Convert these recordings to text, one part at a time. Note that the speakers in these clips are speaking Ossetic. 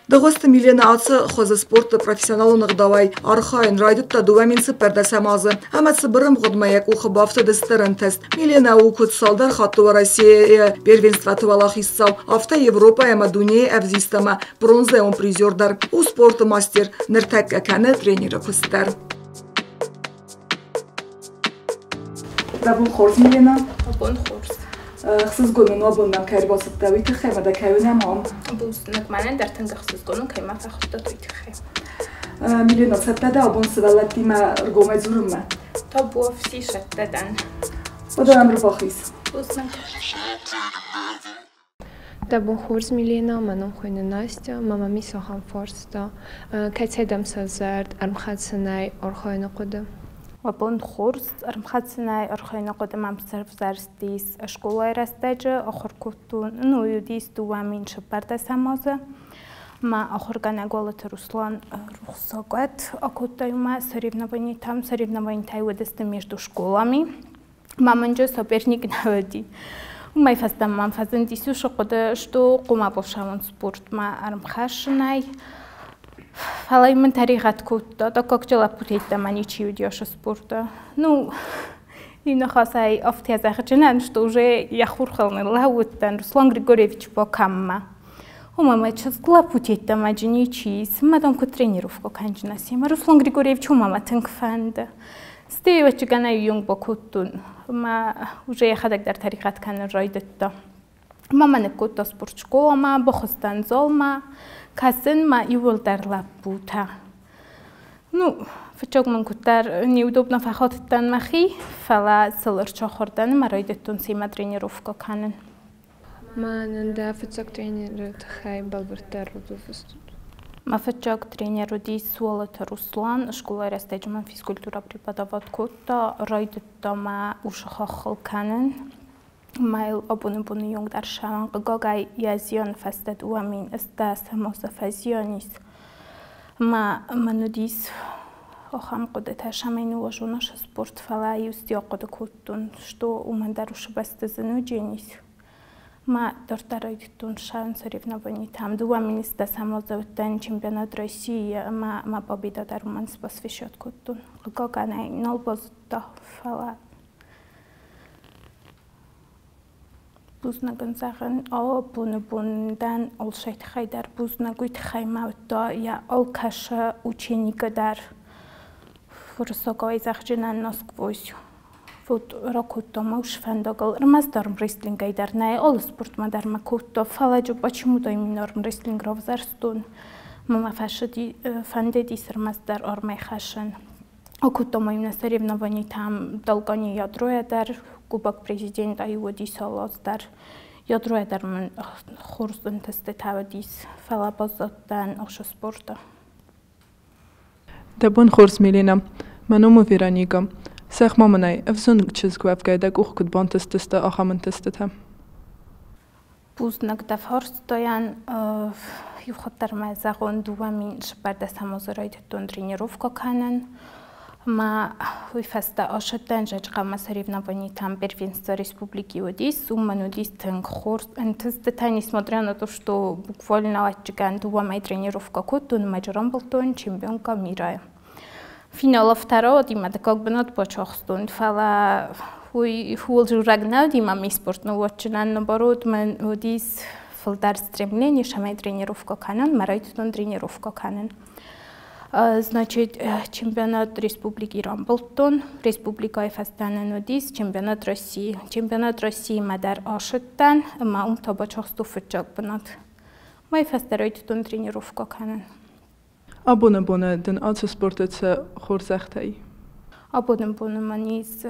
Дыгъуызты Милена ацы хуызы спорты профессионалон ӕгъдауӕй архайын райдыдта 2014 азы ӕмӕ цыбыр ӕмгъуыдмӕ йӕ къухы бафтыд стыр ӕнтыст. Милена у куыд цалдӕр хатты Уӕрӕсейы первенствоты уӕлахиздзау, афтӕ Европӕйы ӕмӕ дунейы ӕвзист ӕмӕ бронзӕйон призер дӕр. У спорты мастер, ныртӕккӕ кӕны тренеры куыст дӕр. Дӕ бон хорз, Милена. Бон хорз. Ӕхсызгон мын у, абон нӕм кӕй ӕрбацыдтӕ, уый тыххӕй ӕмӕ дӕ кӕй уынӕм ам. Бузныг, мӕнӕн дӕр тынг ӕхсызгон у, кӕй мӕ фӕхуыдтат, уый тыххӕй. Милена, цӕттӕ дӕ абон сывӕллӕттимӕ ргомӕй дзурынмӕ? Табуафси, цӕттӕ дӕн. Уӕдӕ нӕм ӕрбахиз. Бузныг. Дӕ бон хорз, Милена, мӕ ном хуыйны Настя, мӕ мӕм ис ахӕм фарста. Кӕцӕй дӕм сӕвзӕрд ӕрмхӕцынӕй архайыны хъуыды? Уӕ бон хорз, ӕрмхӕцынӕй архайыны хъуыды мӕм сӕвзӕрстис скъолайы рӕстӕджы, ахуыр кодтон, ну, уыдис 2014 азы. Мӕ ахуыргӕнӕг Уалыты Руслан рухсагуат акодта мӕ соревнованийтӕм. Соревнованийтӕ уыдысты между школами. Мӕ мӕнджы соперник нӕ уыди. Уымӕй фӕстӕмӕ мӕм фӕзындис уыцы хъуыды, что хъуамӕ бафсауон спортмӕ ӕрмхӕссынӕй. Фӕлӕ мын тӕригъӕд кодта, так как лӕппутӕ йеддӕмӕ ничи уыди ацы спорты. Ну, иу ныхасӕй афтӕ зӕгъджынӕн, что уже йӕ хурхыл ныллӕууыдтӕн Руслан Григорьевич бакӕммӕ. Уымӕ мӕ чызг лӕппутӕ йеддӕмӕ джы ничи ис. Мӕ дам куыд тренировкӕ кӕнджынӕ семӕ. Руслан Григорьевич уымӕ мӕ тынг фӕнды. Стӕй ӕвӕццӕгӕн юнг бакодтон. Мӕ уже йӕхӕдӕг дӕр тӕригъӕд кӕнын райдыдта. Мамӕ ныккодта спортшколамӕ, бахызтӕн залмӕ, кӕсын мӕ иууылдӕр лӕппутӕ. Ну, фыццаг мын куыддӕр неудобно фӕхатыдтӕн мӕхи, фӕлӕ сыл ӕрцахуыр дӕн ӕмӕ райдыдтон семӕ тренировкӕ кӕнын. Мӕнӕн дӕ фыццаг тренеры тыххӕй бӕлвырддӕр радзурдзыстут? Мӕ фыццаг тренер уыдис Суалаты Руслан. Скъолайы рӕстӕджы мӕм физкультурӕ преподавать кодта. Райдыдта мӕ усы хаххыл кӕнын. Мӕ йыл абоны боны онг дӕр сӕмӕн хъыгагӕй йӕ зианы фӕстӕ 2010 азы фӕзиан ис. Мӕ мӕн уыдис ахӕм хъуыдытӕ, цӕмӕй ныууазон ацы спорт, фӕлӕ иу ахъуыды кодтон, что уымӕн дӕр усы бӕсты зын уыдзӕнис. Мӕ дарддӕр райдыдтон ссарын соревнованийтӕм. 2010 азы уыдтӕн чемпионат России ӕмӕ мӕ победа дӕр уымӕн посвящать кодтон. Хъыгагӕн ӕй нал базыдта, фӕлӕ бузныг ын зӕгъын, абоны бон дӕн алцӕй тыххӕй дӕр бузныг, уый тыххӕй мӕ уыдта йӕ алкӕцы ученикы дӕр уырыссагау зӕгъджынӕн насквозь. Вот ракодта мӕ уыцы фӕндагыл. Ӕрмӕст армрестлингӕй дӕр нӕ, алы спортмӕ дӕр мӕ кодта, фӕлӕ почему-то именно армрестлинг равзӕрстон. Мӕ мӕ фӕндыдис ӕрмӕстдӕр армӕй хӕссын. Акодта мӕ на соревнованийтӕм Долгани ядройӕ дӕр, Кубок президента уыдис алы аз дӕр. Ядройӕ дӕр мын хорз ӕнтыстытӕ уыдис, фӕлӕ баззадтӕн ацы спорты. Дӕ бон хорз, Милена. Мӕ ном у Вероника. Зӕгъ-ма мын ӕй, ӕвзонг чызг уӕвгӕй дӕ къух куыд бантыстысты ахӕм ӕнтыстытӕ? Бузныг дӕ фарстайӕн. Иу хатт дӕр ма зӕгъон, 2014 азы райдыдтон тренировкӕ кӕнын. Мӕ уый фӕстӕ ацыдтӕн Зӕджыхъӕумӕ соревнованийтӕм первенство республики уыдис. Уым мын уыдис тынг хорз ӕнтыстытӕ, несмотря на то, что буквально ӕвӕццӕгӕн 2 мӕй тренировкӕ кодтон ӕмӕ рамбылдтон чемпионка мира. Финалы второй мӕ дыккаг бынат бацахстон, фӕлӕ уый ууыл дзурӕг нӕ уыди мӕ спорт ныууадзынӕн, наоборот, мӕн уыдис фылдӕр стремление, цӕмӕй тренировкӕ кӕнын, мӕ райдыдтон тренировкӕ кӕнын. Значит, чемпионат республики рамбылдтон. Республикӕйы фӕстӕ нын уыдис чемпионат России. Чемпионат Россиимӕ дӕр ацыдтӕн ӕмӕ уым та бацахстон фыццаг бынат. Мӕй фӕстӕ райдыдтон тренировкӕ кӕнын. Абоны боны дын ацы спорты цы хорзӕхтӕ и? Абоны боны мӕн ис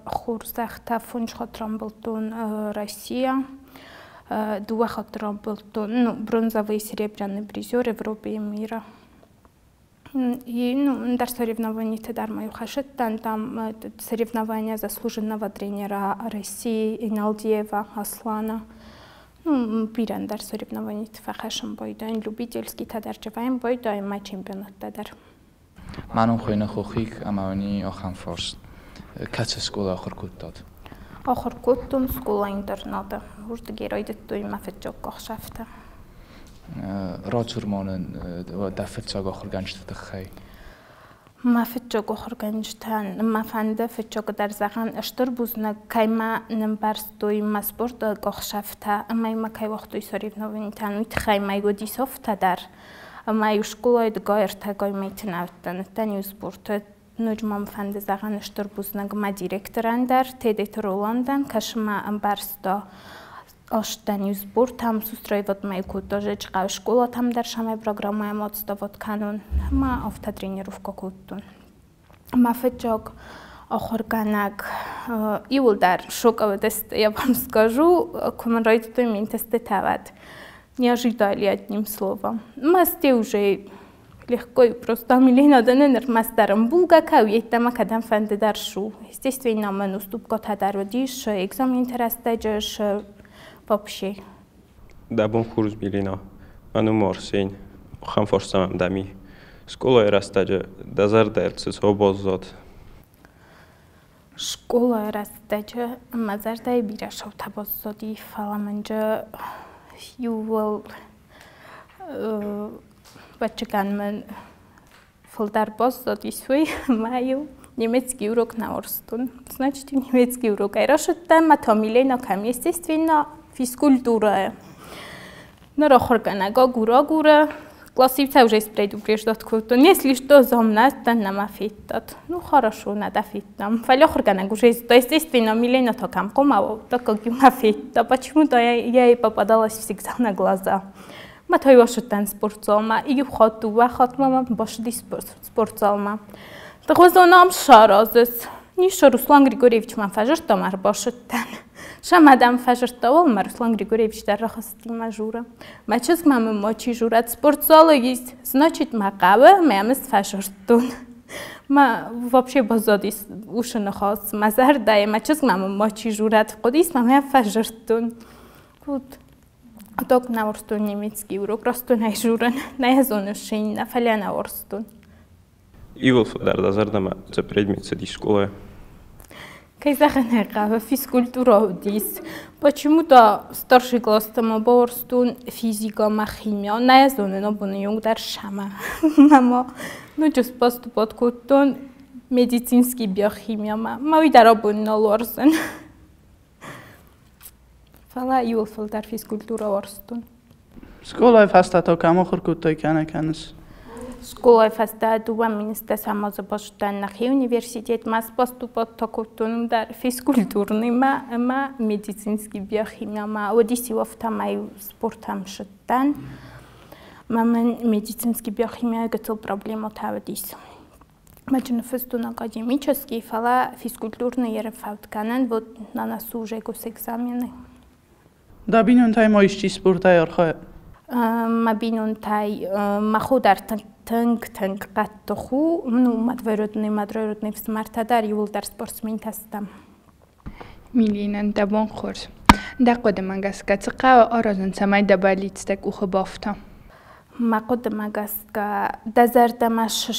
хорзӕхтӕ: фондз хатт рамбылдтон Россия, дыууӕ хатты рамбылдтон, ну, бронзовый и серебряный призер Европы и мира. И, ну, ӕндӕр соревнованиты дӕр ма иу хӕсыдтӕн, там соревнования заслуженного тренера России Иналдиева Аслана. Ну, бирӕ ӕндӕр соревнованиты фӕхӕссын байдайын, любительскийтӕ дӕр чъывайын байдайын, мӕ чемпионаттӕ дӕр. Мӕ ном хуыйны Хохик ӕмӕ уын и ахӕм фарст. Кӕцы скъолайы ахуыр кодтат? Ахуыр кодтон скъола-интернаты. Уырдыгӕй райдыдтой мӕ фыццаг ӕхсӕвтӕ. Радзур ма нын дӕ фыццаг ахуыргӕнджыты тыххӕй. Мӕ фыццаг ахуыргӕнджытӕн мӕ фӕнды фыццагдӕр зӕгъын стыр бузныг, кӕй мӕ нымбӕрстой мӕ спорты ӕхсӕвтӕ ӕмӕ мӕ кӕй уагътой соревнованитӕн, уый тыххӕй мӕ уыдис афтӕ дӕр. Ӕмӕ-иу скъолайы дыгай-ӕртӕгай мӕйты нӕ уыдтӕн, уыдтӕн-иу спорты. Ноджы мӕм фӕнды зӕгъын стыр бузныг мӕ директорӕн дӕр, Тедеты Роландӕн, кӕсы мӕ ӕмбӕрста астӕн-иу сбортӕм, устраивать мӕ кодта Зӕджыхъӕуы скъолатӕм дӕр сӕмӕй программӕйӕм отставать кӕнун ӕмӕ афтӕ тренировкӕ кодтон. Мӕ фыццаг ахуыргӕнӕг иуылдӕр шоковый я вам скажу, куы мын райдыдтой мин тестытӕ уӕд. Не ожидали одним словом. Мӕсте уже легко и просто Милена дӕн ӕрмӕстдӕр ӕмбулгӕ кӕу йеддӕмӕ кӕдӕмфӕнды дӕр шу. Естественно, мӕн уступкӕтӕ дӕр уыдис, экзаменты рӕстӕджы вообще. Дӕ бон хорз, Милена. Мӕ ном у Арсен. Ахӕм фарста мӕм дӕм и. Скъолайы рӕстӕджы дӕ зӕрдӕйыл цы цау баззад? Скъолайы рӕстӕджы мӕ зӕрдӕйы бирӕ цаутӕ баззади, фӕлӕ мӕнджы иууыл бӕччыгӕн мын фылдӕр баззадис уый, ӕмӕ-иу немецкий урок нӕ уарзтон. Значит, немецкий урок ӕрӕсыдтӕн, мӕ та Милена кӕм, естественно, физкультурӕйы. Ныр ахуыргӕнӕг агур-агуры, классивтӕ уже предупреждать кодтон. Если что, замнӕттӕн нӕма федтат. Ну, хорошо, нӕ дӕ федтам. Фӕлӕ ахуыргӕнӕг уже зыдта, естественно, Милена та кӕм хъуамӕ, так как иумӕ федта. Почему-то я ей попадалась всегда на глаза. Мӕ та иу спортзалмӕ, иу хатт, дыууӕ хатт мӕ бацыди спортзалмӕ. Дыгъуызон ам саразыс. Ниша Руслан Григорьевич мӕм фӕзырдта, мӕ ӕрбацыдтӕн. Сӕ мадам фӕзырдта, ол мӕ Руслан Григорьевич дӕр рахызти мӕ журы. Мӕ чызг мӕ мын мочи журат спортзалы есть, значит, мӕ хъӕуы, мӕ мыз фӕзырдтон. Мӕ вообще баззадис уышы ныхас мӕ зӕрдӕйы, мӕ чызг мӕ мын мочи журат хъуыдис, мӕ мӕ фӕзырдтон. Вот. Так нӕ уарзтон немецкий урок, растон ӕй журын. Нӕ зоныс иннӕ, фӕлӕ нӕ уарзтон. Иууыл фылдӕр дӕ зӕрдӕмӕ цы предмет цыдис скъолайы? Кӕй зӕгъын ӕй хъӕуы, физкультура уыдис. Почему-то старший классты ма бауарзтон физика ӕмӕ химия. Нӕ зонын абоны онг дӕр сӕмӕ. Мӕ ноджы поступать кодтон медицинский биохимиямӕ. Мӕ уый дӕр абон нал уарзын. Фӕлӕ иууыл фылдӕр физкультура уарзтон. Скъолайы фӕстӕ та кӕм ахуыр кодтай кӕнӕ кӕныс? Скъолайы фӕстӕ дыууӕ министрӕм азы базыдтӕн нӕхи университетмӕ, поступать та кодтон дӕр физкультурныймӕ ӕмӕ медицинский биохимиямӕ. Уыдис иу афтӕмӕй спортӕм сыдтӕн. Мӕ мын медицинский биохимияйы гыццыл проблемӕтӕ уыдис. Мӕ ныффыстон академический, фӕлӕ физкультурный ерыфӕуд кӕнын, вот на носу уже госэкзамены. Дӕ бинонтӕй ма исчи спортӕй архайы? Мӕ бинонтӕй мӕ хо дӕр тынг-тынг хъӕддых у. Ну, мӕ двоюродный, мӕ троюродный ӕфсымӕртӕ дӕр иууылдӕр спортсментӕ стӕм. Милена, дӕ бон хорз. Дӕ хъуыдымӕ гӕсгӕ цы хъӕуы аразын, цӕмӕй дӕ бӕллицтӕ къухы бафта? Мӕ хъуыдымӕ гӕсгӕ дӕ зӕрдӕмӕ цы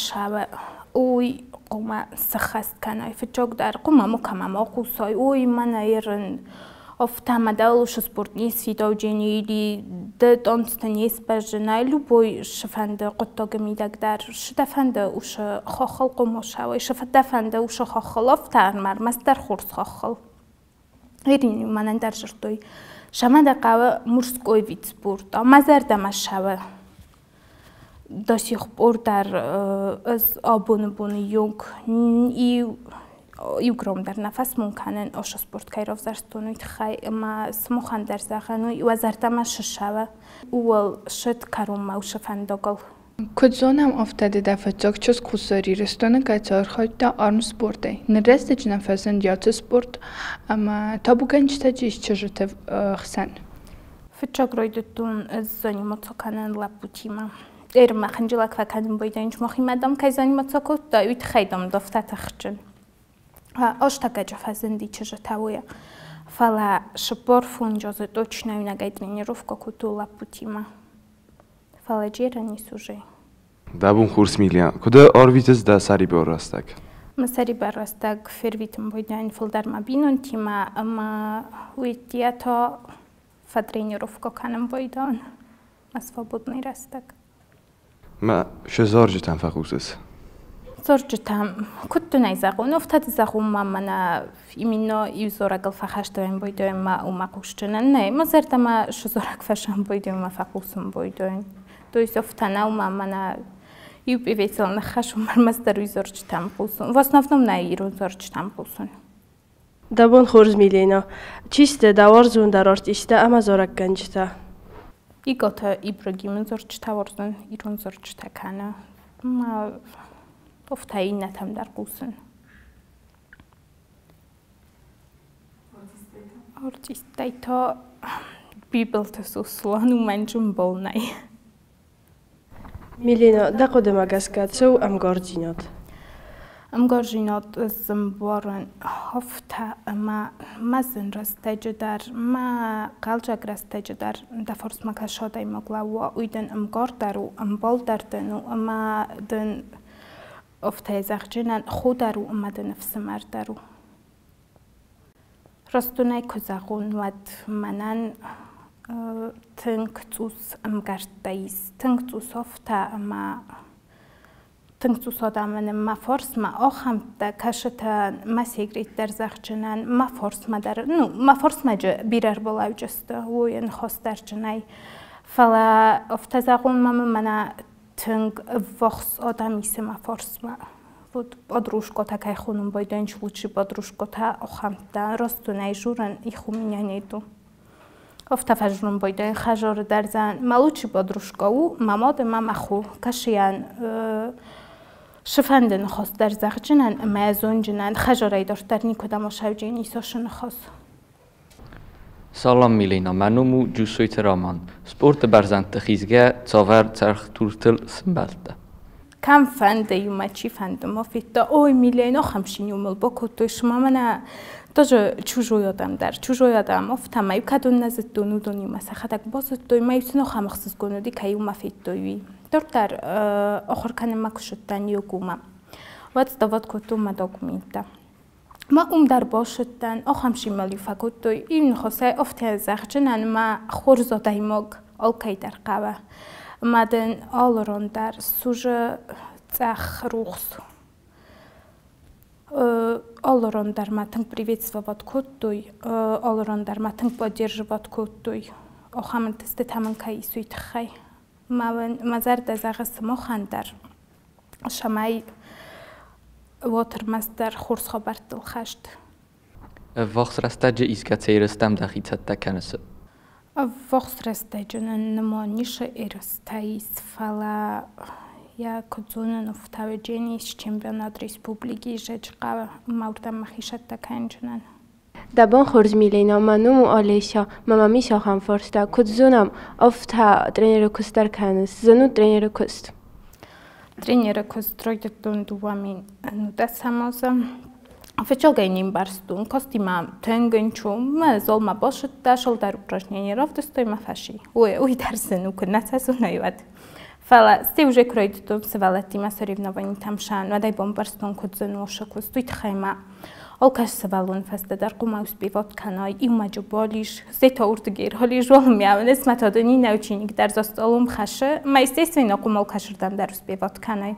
уый хъуамӕ сыххӕст кӕнай. Фыццагдӕр хъуамӕ макӕмӕ ма хъусай, ой, мӕнӕ ерын афтӕ мӕ дӕлусы спорт не сфидауджын или ды танцты не сбӕззынай, любой цы-фӕнды хъуыддаджы мидӕг дӕр, цы дӕ фӕнды уыцы хаххыл хъуамӕ ссӕуай, цы дӕ фӕнды уыцы хаххыл, афтӕ ӕрмӕстдӕр хорз хаххыл. Ирин мӕнӕн дӕр дзырдтой, сӕмӕ дӕ хъӕуы мужской вид спорта, мӕ зӕрдӕмӕ ссӕуы. До сих пор дӕр ӕз абоны боны онг иу грамм дӕр нӕ фӕсмон кӕнын ошо спорт кӕй равзӕрстон, уый тыххӕй ӕмӕ сымахӕн дӕр зӕгъын, уый уӕ зӕрдӕмӕ цы ссӕуы, ууыл сыд кӕронмӕ уыцы фӕндагыл. Куыд зонӕм, афтӕ ды дӕ фыццаг чызг Хуссар Ирыстоны, кӕцы архайдта армспортӕй. Ныр рӕстӕджы нӕ фӕзынд ацы спорт ӕмӕ табугӕнджытӕ ис чызджыты хсӕн. Фыццаг райдыдтон ӕз заниматься кӕнын лӕппутимӕ. Ӕрмӕ хынджылӕг фӕкӕнын байдайын махимӕ дам кӕй заниматься кодтай, уый тыххӕй дам афтӕ тыхджын. Ӕстӕгӕджы фӕзынди чызджытӕ уый. Фӕлӕ 45 азы точно иунӕгӕй тренировкӕ кодтой лӕппутимӕ. Фӕлӕ джерӕн ис уже. Дӕ бон хорз, Милена. Куыд ӕрвитыс дӕ сӕрибар рӕстӕг? Мӕ сӕрибар рӕстӕг фервитын байдайын фылдӕр мӕ бинонтимӕ ӕмӕ уый та фӕтренировкӕ кӕнын байдайын мӕ свободный рӕстӕг. Мӕ сӕ зарджытӕм фӕхъусыс? Зарджытӕм, куыд дын ӕй зӕгъон, афтӕ зӕгъон ма мӕнӕ именно иу зарӕгыл фӕхӕст байдайын ма уымӕ хъусджынӕн нӕй. Мӕ зӕрдӕмӕ шы зарӕг фӕсӕн байдайын ма фӕхъусын байдайын. То есть афтӕ нӕу ма мӕнӕ иу певецыл ныххӕс, ӕрмӕстдӕр уый зарджытӕм хъусын. В основном нӕ ирон зарджытӕм хъусын. Дӕ бон хорз, Милена. Чи сты дӕ уарзондӕр артисттӕ ӕмӕ зарӕггӕнджытӕ? Икъоты Ибрагимы зарджытӕ уарзын, ирон зарджытӕ кӕны. Ма афтӕ иннӕтӕм дӕр хъусын. Артисттӕй та Бибылты Сослан у мӕнджын был нӕй. Милена, дӕ хъуыдымӕ гӕсгӕ цы у ӕмгардзинад? Ӕмгардзинад ӕмбарын афтӕ ӕмӕ мӕ зын рӕстӕджы дӕр, мӕ хъӕлдзӕг рӕстӕджы дӕр дӕ фарсмӕ кӕс адӕймаг лӕууа, уый дын ӕмгар дӕр у, ӕмбал дӕр дын у ӕмӕ дын афтӕ зӕгъджынӕн хо дӕр у ӕмӕ дын ӕфсымӕр дӕр у. Растонӕй куы зӕгъон, уӕд мӕнӕн тынг цъус ӕмгӕрттӕ ис, тынг цъус афтӕ ӕмӕ тынг цъус адӕмӕн мӕ фарсмӕ ахӕмттӕ, кӕсытӕ мӕ секрет дӕр зӕгъджынӕн, мӕ фарсмӕ дӕр, ну, мӕ фарсмӕ бирӕ ӕрбалӕуджысты, уый ныхас дӕрджынӕй. Фӕлӕ афтӕ зӕгъон мӕм мӕнӕ тынг ӕввахс адӕм исы мӕ фарсмӕ. Вот подружкотӕ кӕй хонын байдайын, лучший подружкотӕ ахӕмттӕ, растонӕй журын их у меня нету. Афтӕ фӕжурын байдайын хӕжары дӕр зӕн. Мӕ лучший подружка у мӕ мад ӕмӕ мӕ хо. Кӕсыйӕн шыфӕнды ныхас дӕр зӕгъджынӕн ӕмӕ зонджынӕн хӕжарӕй дарддӕр никуыдӕм асӕуджын исосы ныхас. Салам, Милена, мӕ ном у Джусойты Роман. Спорты бӕрзӕндты хизгӕ цавӕр цӕлхдуртыл сӕмбӕлдтӕ? Кӕм фӕнды, иумӕ чи фӕнды ма федта, ой, Милена, ахӕм шиниу мыл бакодтой, цыма мӕнӕ тоже чужой адӕм дӕр, чужой адӕм, афтӕмӕй кӕдон нӕ зыдтон, уыдонимӕ сӕхӕдӕг базыдтой, мӕ иу сын ахӕм ӕхсызгон уыди, кӕй иумӕ федтой, уый. Дарддӕр ахуыр кӕнынмӕ куы ссыдтӕн ИОГУ-мӕ, уӕд сдавать кодтон мӕ документтӕ. Ма уым дӕр басыдтӕн, ахӕм шимӕл-иу фӕкодтой, иу ныхасӕй афтӕ зӕгъджынӕн мӕ хорз адӕймаг алкӕй дӕр хъӕуы. Ӕмӕ дын алы ран дӕр сузы цъӕх рухс. Алы ран дӕр мӕ тынг приветствовать кодтой, алы ран дӕр мӕ тынг поддерживать кодтой. Ахӕм ӕнтыстытӕ мын кӕй ис, уый тыххӕй. Мӕ зӕрдӕ зӕгъы сымахӕн дӕр, цӕмӕй уат ӕрмӕстдӕр хорз хабӕрттыл хӕст. Ӕввахс рӕстӕджы искӕцы ерыстӕм дӕхи цӕттӕ кӕныс? Ӕввахс рӕстӕджы нын нымӕ ницы ерыстӕ ис, фӕлӕ йӕ куыд зонын, афтӕ ис чемпионат республики Зӕджыхъӕуы ӕмӕ уырдӕм мӕхи цӕттӕ кӕнджынӕн. Дӕ бон хорз, Милена, мӕ ном у Олеся, мӕ мӕм ис ахӕм фарста. Куыд зонӕм, афтӕ тренеры куыст дӕр кӕныс. Зын у тренеры куыст? Тренеры куыст райдыдтон 2010 азы. Фыццагӕй не мбӕрстон, кастимӕ тынг ӕнцон, мӕ залмӕ басыдтӕ, цалдӕр упражнение равдыстой мӕ фӕси. Уый дӕр зын у, куыд нӕ сӕ зонай, уӕд. Фӕлӕ стӕй уже куы райдыдтон сывӕллӕттимӕ соревнованитӕм сӕн, уӕд ӕй бамбӕрстон, куыд зын у сӕ куыст, уый тыххӕй мӕ алкӕцы сывӕллон фӕстӕдӕр хъуамӕ успевать кӕнай, иумӕ джыбал ис, стӕй та уырдыгӕй рализ уӕлмӕ, методы ни ученик дӕр за столом хӕссы, мӕ естественно хъуамӕ алкӕцырдӕм дӕр успевать кӕнай.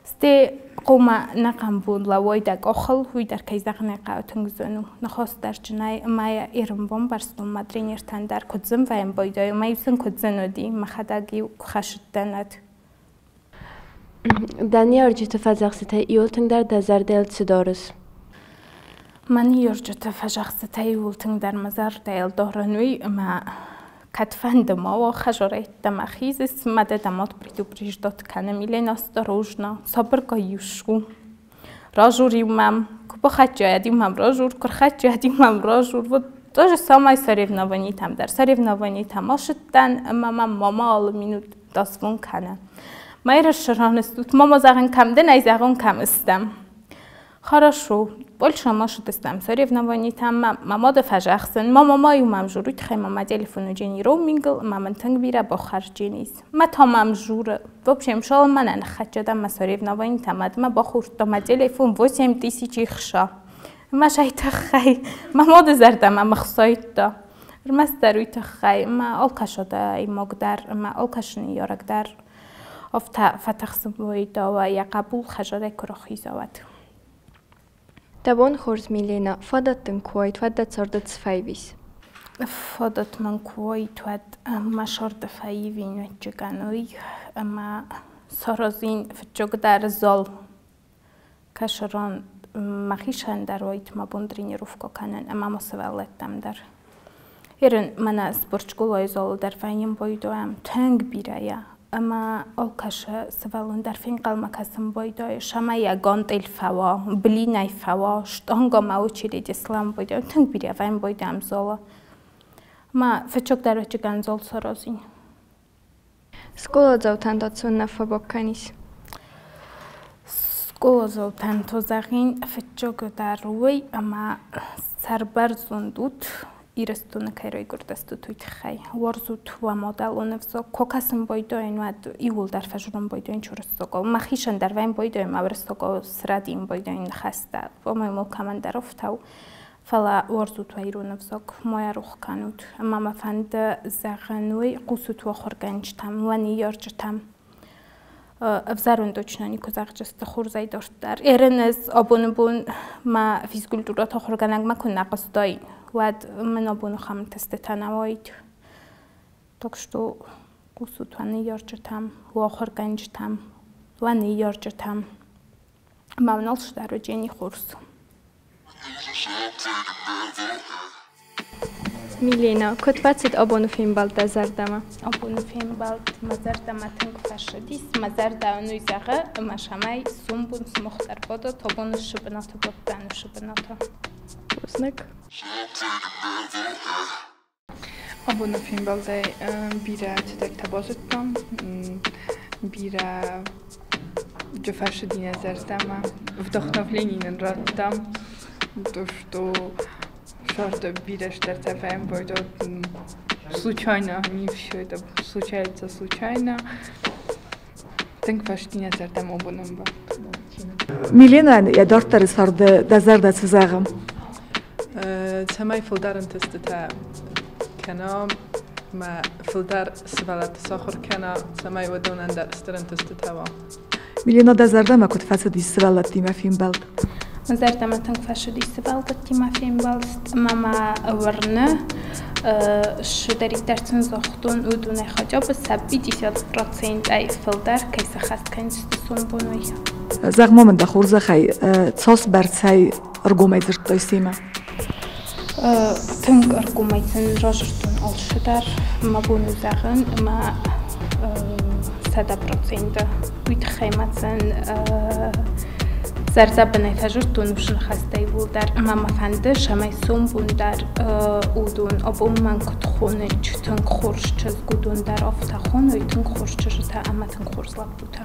Стӕй хъуамӕ ӕнӕхъӕн бон лӕууай дӕ къахыл, уый дӕр кӕй зӕгъын ӕй хъӕуы тынг зын у. Ныхас дӕрджынӕй ӕмӕ йӕ ирон бамбӕрстон мӕ тренертӕн дӕр куыд зын вӕййын байдайы, ӕмӕ-иу сын куыд зын уыди, мӕхӕдӕг-иу куы хӕсыдтӕн уӕд. Дӕ ныййарджыты фӕдзӕхстытӕй иуыл тынгдӕр дӕ зӕрдӕйыл цы дарыс? Мӕ ныййарджыты фӕдзӕхстытӕй иуыл тынгдӕр мӕ зӕрдӕйыл дарын уый, ӕмӕ кӕдфӕнды ма уа, хӕзарӕйттӕ мӕ хизыс, мӕ дӕ мад предупреждать кӕны, Милена, осторожно, сабыргай-иу су. Ражур-иу мӕм, куы бахӕццӕ иу мӕм ражур, куы рхӕццӕ иу мӕм ражур. Вот то же самое соревнованитӕм дӕр. Соревнованитӕм ацыдтӕн ӕмӕ мӕм мама алы минут дозвон кӕны. Мӕ ерысы ран стут, мама зӕгъын кӕм дӕн, ӕй зӕгъон кӕм стӕм. Хорошо. Польша может там соревнований там ма мода фажахсен. Мама маю мам журу тхай мама телефону джени роумингл мама тангбира бохарджинис. Ма тамам жура. В общем, шол мана хачада ма соревнований там ма бохурто ма телефон 8000 ихша. Ма шайтахай. Ма мода зарда ма махсойта. Рмастер уйтахай ма алкашода имогдар ма алкашни ярагдар. Офта фатахсбойда ва я қабул хажадай курохизават. Дӕ бон хорз, Милена, фадат дын куы уаид, уӕд дӕ царды цы фӕивис? Фадат мын куы уаид, уӕд мӕ сӕрды фӕивин уӕдджыгӕн уый ӕмӕ саразин фыццагдӕр зал. Кӕсыран мӕхицӕн дӕр уаид мӕ бон тренировкӕ кӕнын ӕмӕ мӕ сывӕллӕттӕм дӕр. Ерын мӕнӕ спортскъолайы залы дӕр вӕййын байдайӕм тынг бирӕйӕ ӕмӕ алкӕсы сывӕллон дӕр фенхъӕлмӕ кӕсын байдайы, цӕмӕй йӕ гантел фӕуа, блинӕй фӕуа, штанга ма очереди слӕууын байдайы. Тынг бирӕ вӕййын байдайӕм залы. Ӕмӕ фыццагдӕр ӕвӕццӕгӕн зал саразин. Скъоладзаутӕн та цы уынаффӕ бакӕнис? Скъоладзаутӕн та зӕгъин фыццагдӕр уый, ӕмӕ сӕрбӕрзонд ут, Ирыстоны кӕй райгуырдыстут, уый тыххӕй. Уарзут уӕ мадӕлон ӕвзаг. Куы кӕсын байдайын, уӕд иууылдӕр фӕзурын байдайын чырыстогау. Мӕхицӕн дӕр вӕййын байдайын, мӕ уырыссагау срӕдийын байдайын ныхӕстӕ. По-моему, кӕмӕндӕр афтӕ у. Фӕлӕ уарзут уӕ ирон ӕвзаг, ма йӕ рох кӕнут. Ӕмӕ мӕ фӕнды зӕгъын уый, хъусут уӕ ахуыргӕнджытӕм, уӕ ныййарджытӕм. Ӕвзарон точно никуы зӕгъдзысты хорзӕй дарддӕр. Ерын ӕз абоны бон мӕ физкультурӕты ахуыргӕнӕгмӕ куы нӕ хъуыстаин, уӕд мын абоны ахӕм тестытӕ нӕ уаид. Так что хъусут уӕ ныййарджытӕм, уӕ ахуыргӕнджытӕм, уӕ ныййарджытӕм. Ӕмӕ уын алцыдӕр уыджени хорз. Милена, куыд фӕцыд абоны фембӕлд дӕ зӕрдӕмӕ? Абоны фембӕлд мӕ зӕрдӕмӕ тынг фӕцыдис. Мӕ зӕрдӕ уын уый зӕгъы, ӕмӕ цӕмӕй сомбон сымах дӕр бадат абоны бынаты бадтӕн уыцы бынаты. Бузныг. Абоны фембӕлдӕй бирӕ цыдӕртӕ базыдтам, бирӕ фӕцыди нӕ зӕрдӕмӕ, вдохновление нын радта, то, что сӕрды бирӕ стӕртӕ фембӕлдот случайно, не все это случается случайно. Тынг фӕцыди нӕ зӕрдӕмӕ абоны ӕмбӕлд. Миленӕн йӕ дарддӕры царды дӕ зӕрдӕ цы зӕгъы? Цӕмӕй фылдӕр ӕнтыстытӕ кӕна, мӕ фылдӕр сывӕллӕтты сахуыр кӕна, цӕмӕй уыдонӕн дӕр стыр ӕнтыстытӕ уа. Милена, дӕ зӕрдӕмӕ куыд фӕцыдис сывӕллӕттимӕ фембӕлд? Мӕ зӕрдӕмӕ тынг фӕцыдис сывӕллӕттимӕ фембӕлд ӕмӕ мӕ уырны, цыдӕриддӕр сын загътон, уыдонӕй хотя бы сӕ 50%-ӕй фылдӕр кӕй сӕххӕст кӕндзысты сомбон, уый. Зӕгъ-ма мын дӕ хорзӕхӕй, цас бӕрцӕй ӕргомӕй дзырдтай семӕ? Тынг ӕргомӕй сын радзырдтон алцыдӕр. Мӕ бон у зӕгъын, ӕмӕ 100%. Уый тыххӕй ма сын зӕрдӕбынӕй фӕзырдтон уыцы ныхӕстӕ иууылдӕр. Ӕмӕ мӕ фӕнды, цӕмӕй сомбон дӕр уыдон абон мӕн куыд хонынц, тынг хорз чызг, уыдон дӕр афтӕ хоной, тынг хорз чызджытӕ ӕмӕ тынг хорз лӕппутӕ.